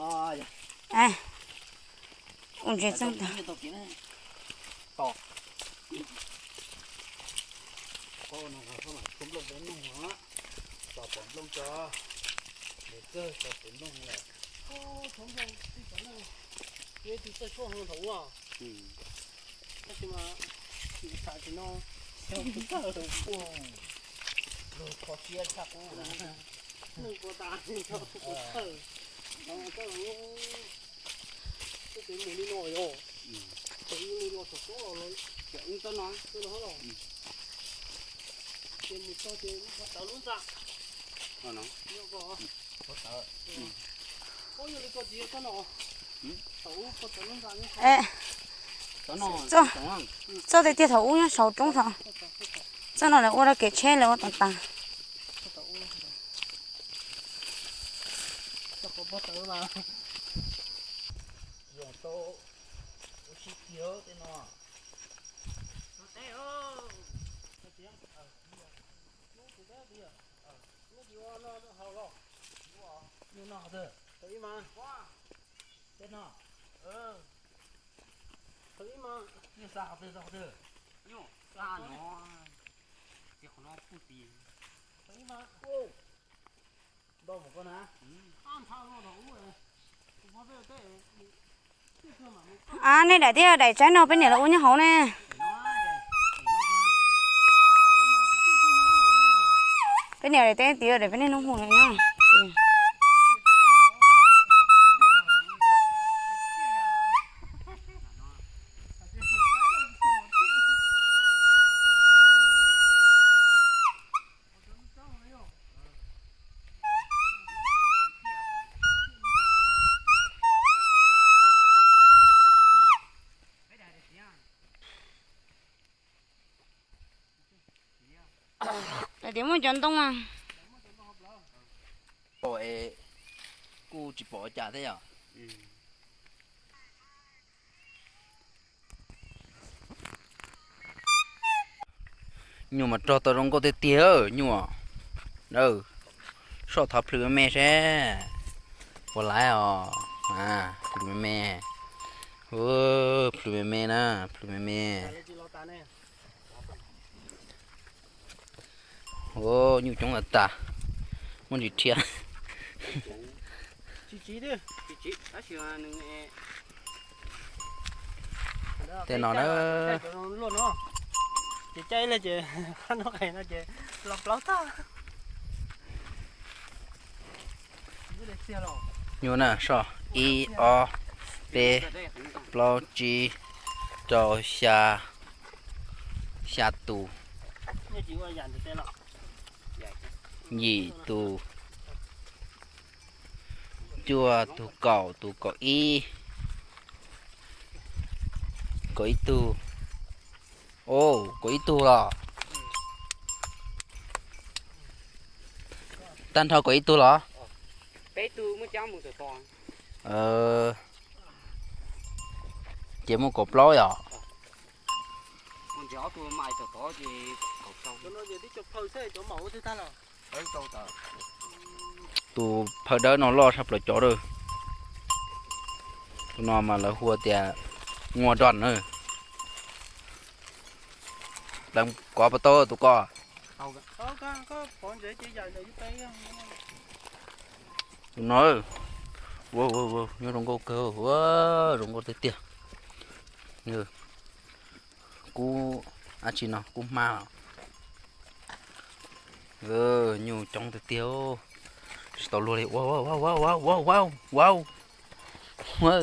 Ua ntses txog ntawd. Txoj tiag tiag thaum ub nyob saum roob thaum, txoj no lawv ua rau kev tsheb lawv ua tas tas. A, nej daim thiab daim tsaib no peb niam lawv ua nyob hauv ne. Peb niam daim teb tias daim peb niag hnub hu nyob. Tias muaj cov ntoo. Kuj tsis pom cas thiab yom. Nyuj mas rog tau zoo nkauj tiag tiag nyuj. Soj thov plhws me me seb puas laiv os. Plhws me me, plhws me me na, plhws me me. Nyuj coob tas tas, muab ntsis rhiab. Tej no na. Nyuj na, soj ib ob peb plaub tsib rau xya, xya tus, yim tus, cuaj tus, kaum tus, kaum ib, kaum ib tug. Kaum ib tug los? Tag nrho kaum ib tug los? Ces muaj kaum plaub yom. Tus phaw dawb no loj tshaj plaws cov lawm. Tus no mas lawv hu tias Ngua Doj na. Pleev kov puas tau tus ko? Tus no, nyob zoo nkauj kawg, zoo nkauj tiag tiag. Kub, dab tsi no, kub hmab. Nyuj coob tiag tiag, tsis tau luag li. Ua, ua, ua, ua, ua, ua, ua.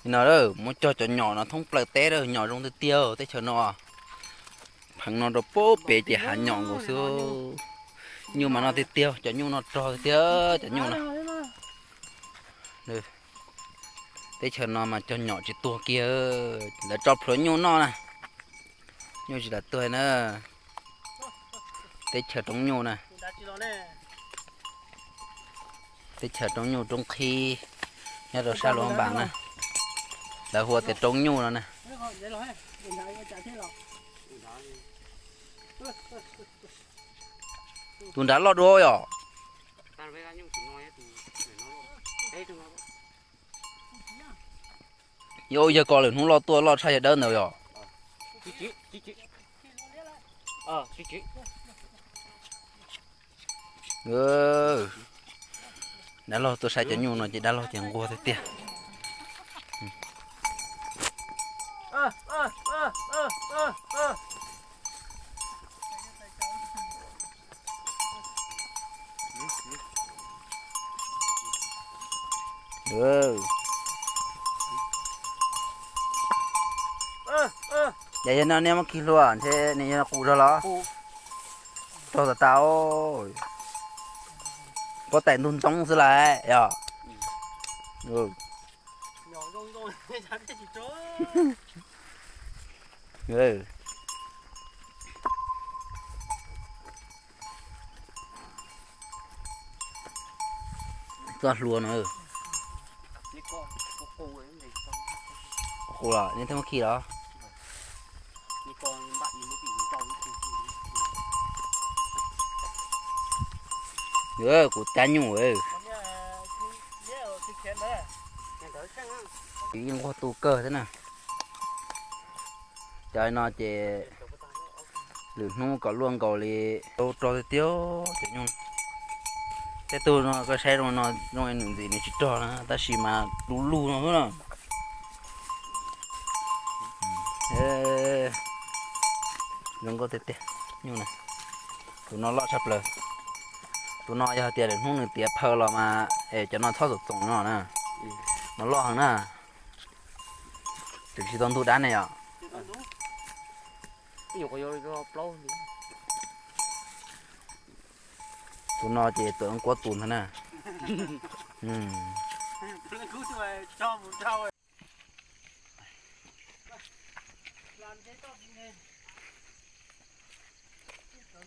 No muab cog cov nyom no thoob plaws teb lawm, nyom zoo tiag tiag teb chaws no. Pheev no rau pem ces hav nyom nkaus xwb. Nyuj mas no tiag tiag, cov nyuj no rog tiag tiag, cov nyuj no. Teb chaws no mas cog nyom tsis tuag kiag, lawv tso plhuav nyuj noj na. Nyuj tsis lam tuag na. Teb chaws roob nyuj na. Teb chaws roob nyuj roob qhib nyob rau sab Luam Npas na. Lawv hu tias roob nyuj no na. Tus nrad loj dua yom. Yog, yog koj lwm hnub loj tuaj loj tshaj yog dawb ntawd yom. Dab laug tuaj saib cov nyuj no ces dab laug ces nquag tiag tiag. Ces yog no nej muab khi hlua ntshe nws yuav qus zog los? Rog tas tas, pob tais ntug ntoo xwb lawm yog. Txoj hlua no. Qus los nej thiaj muab khi los? Kuv cab nyuj. Yeej nquag tu kawg thiab na. Cov no ces lwm hnub kom luaj nkaus li rau rog tiag tiag cov nyuj. Tej tug no koj saib zoo no zoo nws ntxim nws tsis rog na tab sis mas du lug no xwb na. Zoo nkauj tiag tiag nyuj na. Tus no loj tshaj plaws. Tus no yog hais tias lwm hnub nws tiav phaw los mas es cov no txhob txoom txoom no na. No loj heev na. Tseem tsis tau ntug dab ne yom. Tus no ces tuam kuab tus ntag na.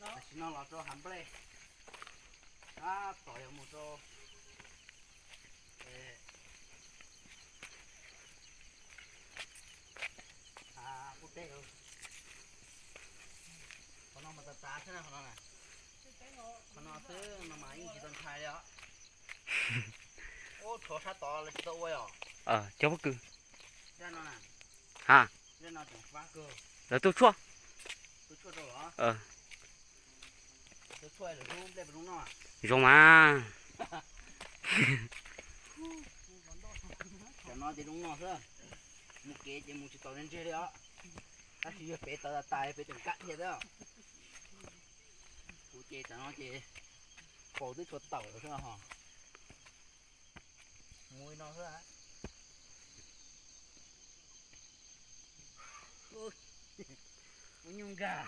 Tam sim no los rau hav nplej, tab tom yog mus rau hav qub teb. Qhov no mas tav tav xwb na, qhov no na. Qhov no xwb no mas yeej tsis tau ntshai li os. Ub, tshuav sab tod lawv tsis tau ua yom? Cov pob kws. Zaj no na. Ha. Zaj no tseem fab kawg. Lawv tua tshuaj. Tua tshuaj rau los? Tua tshuaj lawv hlub nplej puas zoo noj? Zoo mas. Cov no ces zoo noj xwb. Mus kev ces mus tsis tau ntseg li os. Tab sis yog pem tawv tas tas pem tseem kam dhia xwb. Kuv ces tam no ces paus twb tshuav tawm lawm xwb ho. Mus li no xwb. Ua nyuj nkag.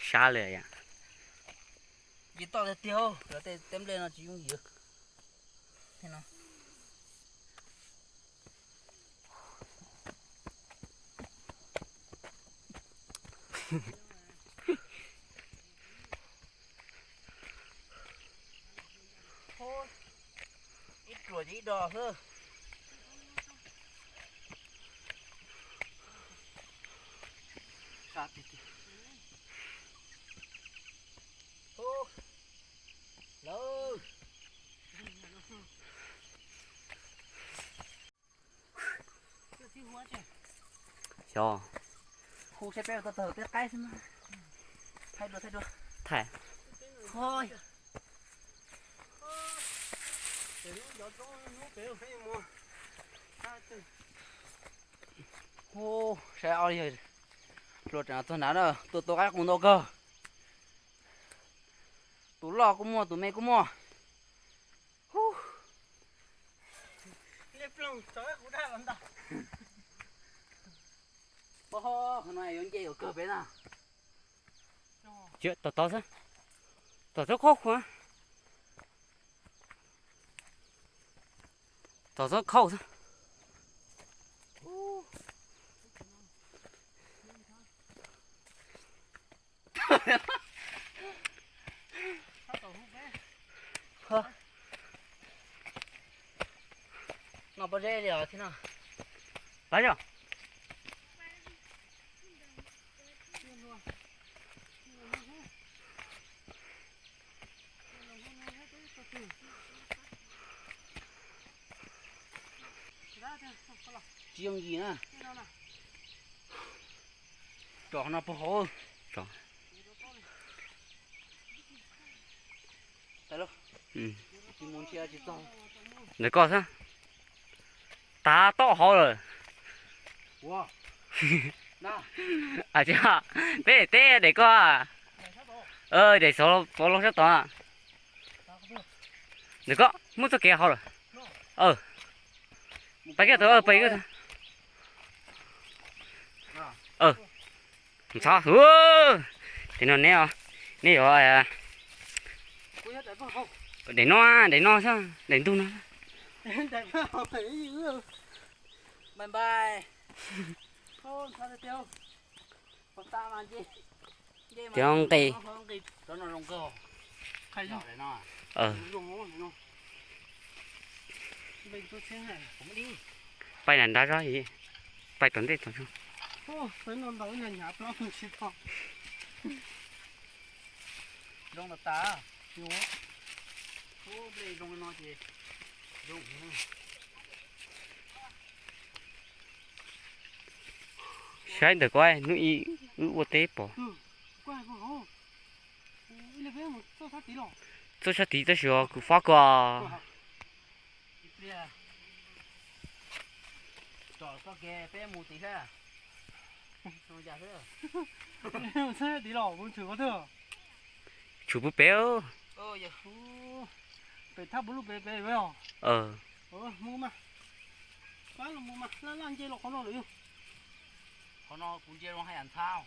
Sab li yom. Yus toj tiag tiag, lawv tej teb nplej no tsis yooj yim. Ib ruam ces ib do xwb. Lawv. Xyov. Hu saib peb tau tawg peb qaib xwb na. Thaij dua, thaij dua. Thaij. Hos. Hu saib ob yawg hluas tseem txog nrad na, tua tau qaib qus ntau kawg. Tus loj kuj muaj, tus me kuj muaj. Hu. Pog, qhov no yuav nce yuav kawg peb na. Tom tod xwb. Tom txob khaub, tom txob khaub xwb. Noj pob zeb li os thiab no. Pab yog. Tsis yooj yim na. Tsom no puag hauv. Ntawm koj xwb. Tav toj hauv lawm. Peb daim teb daim koj. Daim xov pov los sab tod. Ntawm koj muab txoj kev hauv lawm. Pais kiag tod, pais kiag tod. Ntxhov, tes no neb, neb yuav daim no, daim no xwb, daim ntug no. Cov nqis. Pais nram nrad zog, pais tom ntej tom zog. Saib ntawm ko, hnub ib wb ua teb pom. Txoj sab tid tab sis kuv fob koj. Tsom txoj kev peb mus tid thiab. Tshum pub pem. Pem thaj pub lub pem pem. Mus mas, pab los mus mas, laj laj nce los qhov no lawm yog. Qhov no kuv ntsia zoo haj yam ntxhab.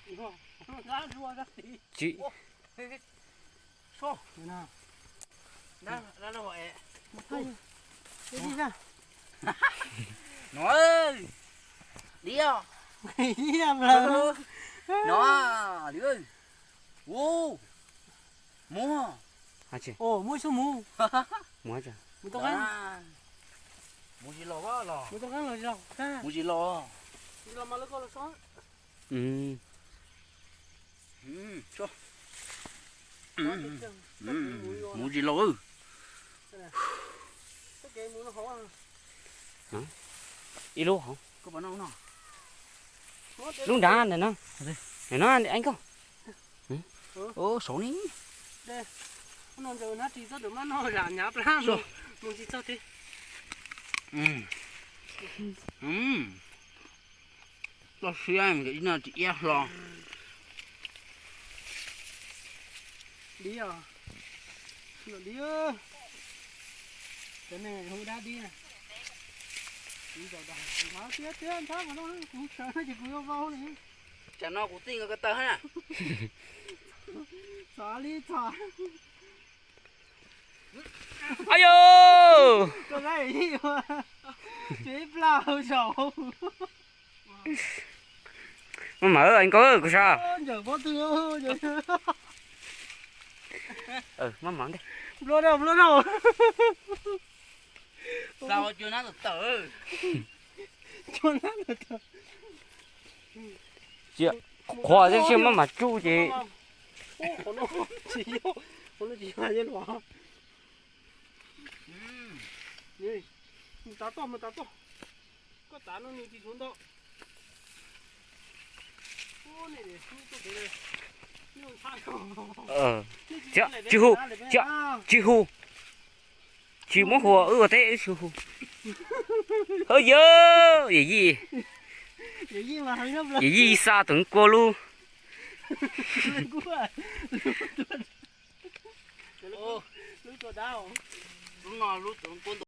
No, li os. No, li. Mus. Mus ib xub mus. Mus tsis los, mus tsis los. Mus tsis los. Ib lub hauv. Lub nrad ntawm no. Ntawm no, Eeb Nkauj. Saud ni. Txoj siab ib no tsis iab hlo. Dib os, dib. Cov neeg hu dab dib na. Tiab tiab nthab mas no kuv sawv no ces kuv yuav vau li. Tsam no kuv tij nkawd ko taw hab na. Txhov li txhov. Ayo! Tsis plam saum. Maj mam, Eeb Nkauj, kuv sab. Maj mam ntej. Nplua rau, nplua rau. Qhuav tib si maj mam tsuj ces. Mus tav toj, mus tav toj. Koj tav no nws tsis tshua ntau. Tsis hu, tsis hu. Tsis muab hu, wb ua teb wb tsis hu. Yawm yij, yawm yij xa tus kua lub. Lub no lub tus kua